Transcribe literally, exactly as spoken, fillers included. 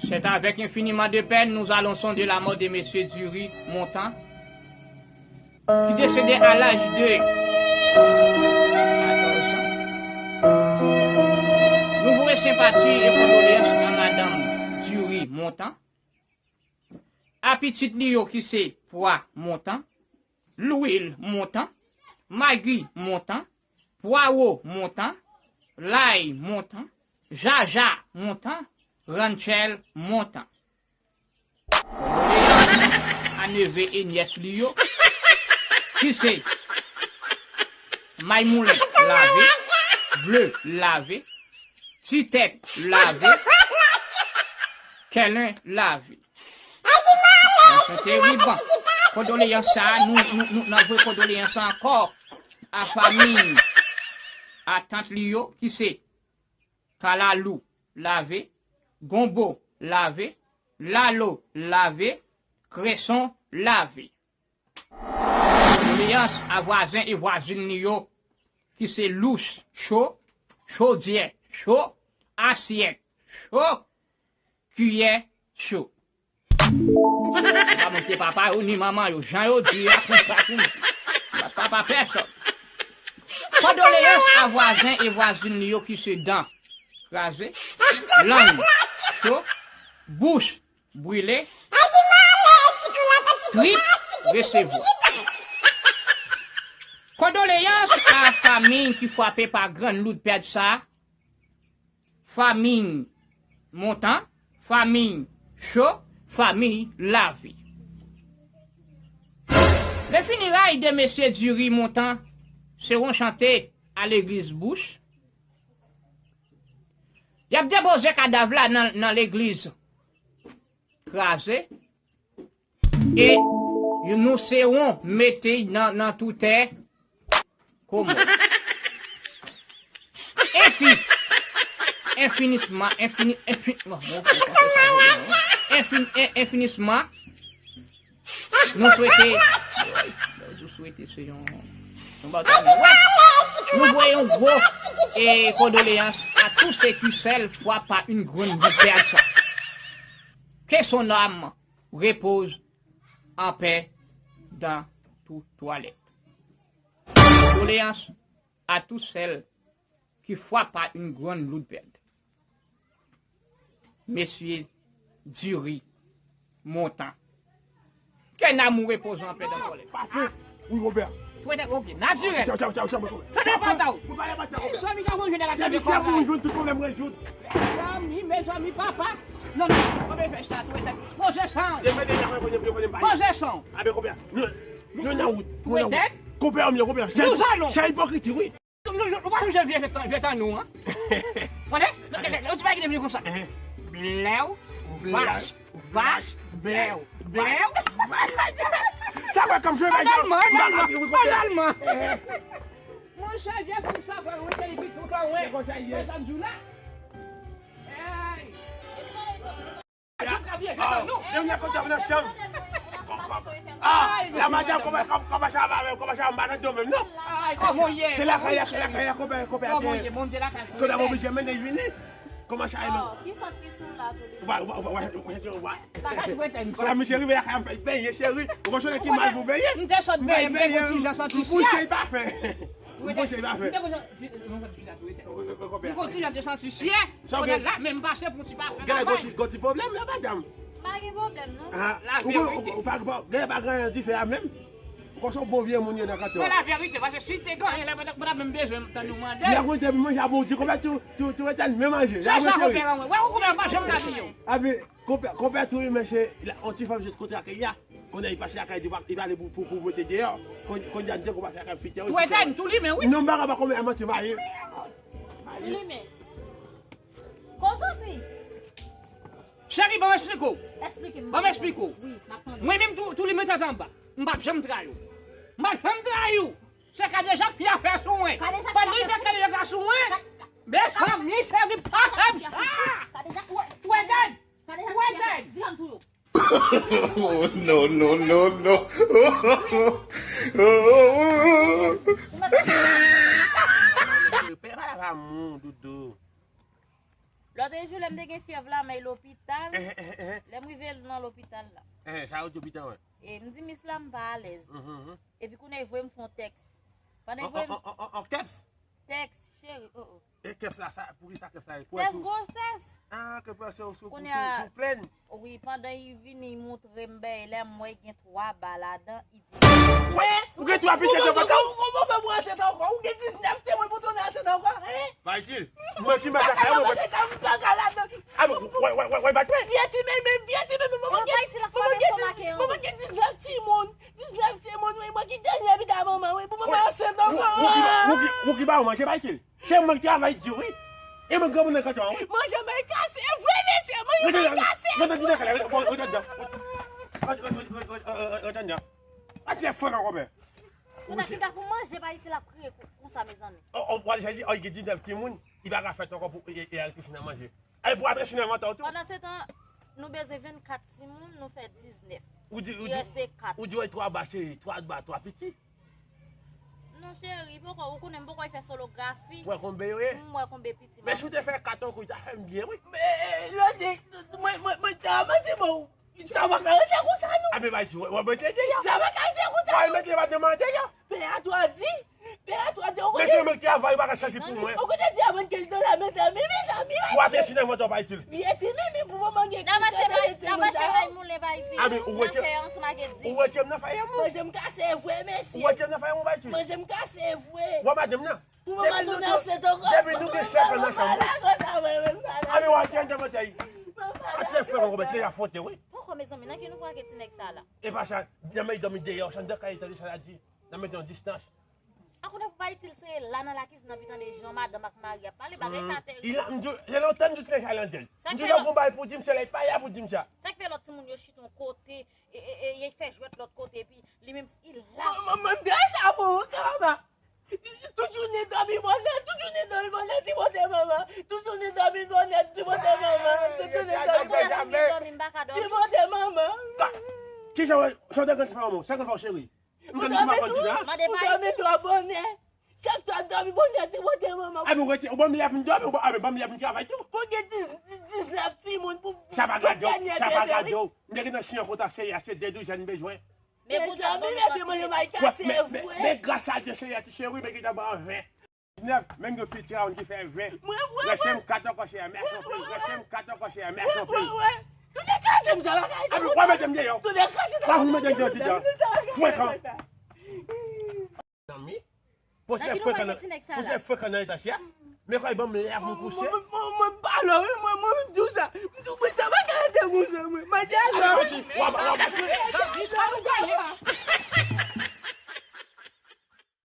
C'est avec infiniment de peine nous allons sonder la mort de Monsieur Dury Montant, qui décédé à l'âge de quatorze ans. Nou voye senpati e kondoleans a madanm Dury Montant, a pitit li yo ki se Pwa Montant, Lwil Montant, Magi Montant, Pwawo Montant, Lay Montant, Jaja Montant, Ranchèl Montant. Kondoleyans a neve e nyès li yo, ki se Maymoulen Lave, Ble Lave, Ti Tèt Lave, Kèlen Lave. Sa terib. Kondoleyans sa, nou, nou, nou, n ap voye kondoleyans sa ankò a fanmi a tant li yo, ki se Kalalou Lave, Gonbo Lave, Lalo Lave, Kreson Lave. Kondoleyans a vwazen e vwazin li yo, ki se lous cho, chodyè cho, asyèt cho, kiyè cho. Se pa mwen ki te papa yo, ni manman yo. Jan yo di a, konsa pou m di. M pa t papa pèsòn. Kondoleyans a vwazen e vwazin li yo ki se dan kraze, lang cho, bouch brile, trip resevwa. Kondoleyans a fanmi ki frape pa grann loud pèd sa, fanmi Montan, fanmi Cho, fanmi Lave. Le funérailles de Mesye Dury Montant seront chantés à l'église Bouch. Y ap depoze kadav la nan, nan legliz kraze. E nou sewon mete nan, nan tou tè komò. Enfi, enfinisman, enfini, enfi, bon, bon, bon, bon, bon, enfin, en, enfinisman, nou swete, nou swete se yon, yon bagay, wè, nou voye yon gwo, e, kondoleyans a tous ceux qui sèl fwa pa une grande perte. Que son âme repose en paix dans tout toilette. Kondoleyans a tous ceux qui fwa pa une grande lourde perte. Mesye Dury Montant. Que l'âme repose en paix dans toilette. Pafè. Wi, Robert. Twete, ok, natirèl. Tchaw, tchaw, tchaw, tchaw, tchaw. Tande pantaw. Ou pale pantaw, Robert. Mezanmi, ka konjwe nan la tande. Mezanmi, mezanmi, papa. Non, non, pa bezwen fè sa, twete. Poze san. Poze san. Abe, Robert. Nou, nou nan wout. Nou nan wout. Twete. Konpè, nou, Robert. Sa ipokriti, wi. Nou, nou, nou pa sonje vye, vye tan, vye tan nou, an. Konnen? Yon ti bagay ki te vini konsa. Blèw, vach, vach, blèw, blèw. Sa kwè kòm jwe, mèt yo. Totalman, totalman. Monchè, vye konsa, frè, wi, se li ki tout an, wi. Se konsa l ye. Mezanmi, la. Hey. Dènye kote nan chanm. Ah, la madanm, kòman, kòman, kòman sa va menm? Kòman sa va? M pa nan do menm, non. Ay, kòman w ye? Se lakay la, se lakay la, konpè, konpè. Kòman w ye? Bon, m te lakay. Kote m oblije mennen l vini. Kòman sa ye menm? Oh, ki sant ki sou la, tou li? Ou pa, ou pa, ou pa, ou pa, ou pa, ou pa. Lakay tou etèn. Kote misye rive lakay, m fè l benyen, cheri. Ou konn ki mal pou benyen. M te sot benyen, m te gon ti jan santi syè. M kouche, l pa fè. M kouche, l pa fè. M te gon ti jan te santi syè. Kounye a la, men m pase pou ti pafè. Gen lè gon ti, gon ti pwoblèm la, madanm. Pa gen pwoblèm, non. Ah, la verite. Ou pa, ou pa, gen pa gen anyen di fè a menm. Ou konn se yon bon vye moun ye nan kantò. Mwen la verite, paske si te gen anyen la, pa ta, pa ta menm bezwen tann ou mande. Li ap rete manje a bon di konpè tou, tou, tou etèn men manje. Se sa konpè an mwen. Wè, ou konpè an pa janm ka di yo. Abi, konpè, konpè tou, men se, yon ti fanm jete kote akèy a. Kounye a, li pase lakay, li pa, li pale pou, pou, pou mete deyò. Kounye, kounye a, di konpè lakay fite. Tou etèn, tou limen, wi. Non, m pa ka pa konpè a manti, maye. Maye. Tou limen. Konsanti. Cheri, ban m eksplike w. Eksplike m. Ban m eksplike w. Wi, m ap tande. Mwen menm tou, tou li mete anba. M p ap janm trayi w. M p ap janm trayi w. Se Kadejak ki ap fè sou mwen. Kadejak ki ap fè sou mwen. Pandan li fè Kadejak la sou mwen. Mezanmi, cheri, pa fè m sa. Kadejak, wè. Wè, gad. Kadejak ki ap fè. Di m tou yo. Oh, no, no, no, no. Pè pa la pa moun, doudou. Lòt jou, lè m te gen fyèv la, m al lopital. Lè m rive nan lopital la, sa yo di w pita wè. E m di mis la m pa alèz. Epi kounye a, li voye m fè yon tèks. Pandan li voye m. An, an, an, an, an, kèps? Tèks, cheri, oh, oh. E kèps la, sa, poukisa kèps la? Tèks gwosès. Ah, kèps la, se sou, sou, sou plèn. Wi, pandan li vini, li montre m bagay la, m wè gen twa ba ladan, li di. Wè, ou gen twa pitit nan vant ou? Ou, ou, ou, ou fè pou ansent ankò? Ou gen diznèf semèn pou tounen ansent ankò, hein? Bay di, mwen ki mèt lakay mwen, mwen. Ah, bon, wè, wè, wè, wè, bat mwen. Vye ti menm, vye ti menm, mwen gen, mwen gen diznèf timoun. Diznèf timoun, wi, mwen ki dènye pita manman, wi, pou manman ansent ankò. Ou ki ba yo manje, bay di. Se mwen ki travay di, wi. E mwen granmoun nan kantò, wi. Manje mwen kase, vre mesye, manje mwen kase. Rete nan kay la, rete, rete anndan. Rete anndan. Atire fò nan kòmè. Konsa ki ka pou manje pa isi l ap kriye konsa, mezanmi. O, o, w al chèche, o, gen diznèf timoun, li pa ka fèt ankò pou, e, e, al kouche nan manje. Ay, pou al kouche nan manje tou. Pandan se tan, nou bezwen vennkat timoun, nou fè diznèf. Ou di, ou di, reste kat. Ou di, wè, twa ba, cheri, twa ba, twa piti. Non, cheri, poko, ou konnen m poko fè sonografi. Wè konbe yo ye? M wè konbe piti. Men si w te fè kat ankò, li ta fè m byen, wi. Men, lodik, mwen, mwen, mwen, ta manti, mwen. Sa pa ka rete konsa, non. A, men bay di, wè, wè, mete deyò. Sa pa ka rete konsa, non. Wè, mete pa nan deyò. Pè a twa di, pè a twa di, ou konnen. Mesye, mwen travay, ou pa ka chache pou mwen. Ou konnen di avan ke l do la, mezanmi, mezanmi. Ou ate si nan vant ou, bay di. Vye ti menm pou manman gen. Nan mache bay, nan mache bay moulen, bay di. A, men ou wete, ou wete m nan faya mou. Manje m kase vre, mesye. Ou wete m nan faya mou, bay di. Manje m kase vre. Wè madanm nan. Depi nou gen, depi nou gen chèf nan chanm, wi. A, men w al tire anndan bòtèy. Atire fò nan kòmè, tire afwonte, wi. Poko, mezanmi, nan ki nou pran ke ti nèg sa la? E pa sa, nan men dòmi deyò, sa anndan kay tande sa l ap di. Nan men yon distans. A, konnen pou pa itil se la nan lakizin nan pi tande jan madanm ak mari ap pale, bagay sa terib. Li la, m di w, se lontan m di w ti nèg sa landjèl. M di w lè w gon bagay pou di m, se lè l pa la pou di m sa. Sa k fè lòt timoun yo chita yon kote, e, e, e, y ap fè jwèt lòt kote, epi li menm, li la. Mwen, mwen, mwen, m te sa pou ou, kama. Tout jounen dòmi bònè, tout jounen dòmi bònè, ti bònè manman. Tout jounen dòmi bònè, ti bònè manman. Tout jounen dòmi bònè, ti bònè manman. Ki jan, sa w te konn fè manman w? Sa w konn fè w, cheri? M konn di m ap konn di la. Ou dòmi twò bònè. Chak swa dòmi bònè, ti bònè manman. A, men ou rete, ou ban m lè pou m dòmi, ou ban, a, men ban m lè pou m travay tou. Pou gen diz, diznèf timoun pou, sa pa gade w, sa pa gade w. M te gen nan siyen kontak seri a, se de douzèn bezwen. Men pou dòmi mete manje bay kase vre. Men gras a Dye, Seyè, ti cheri, men ki ta ban ven. Diznèf, menm gen fiti a, ki fè ven. Reste m kat ankò, Seyè, mèsi anpil. Reste m kat ankò, Seyè, mèsi anpil. Tounen kraze m sa la kay. A, men w ap mete m deyò. Tounen kraze sa. W ap mete m deyò, ti dan. Frekan. Zanmi. Pwosè frekan nan, pwosè frekan nan etaj la. Men kòman ban m lè pou m kouche. Mwen, mwen, mwen pa lò, wi, mwen, mwen, m di w sa. M di w, mwen, sa pa ka rete konsa, mwen. Mwen, di w sa.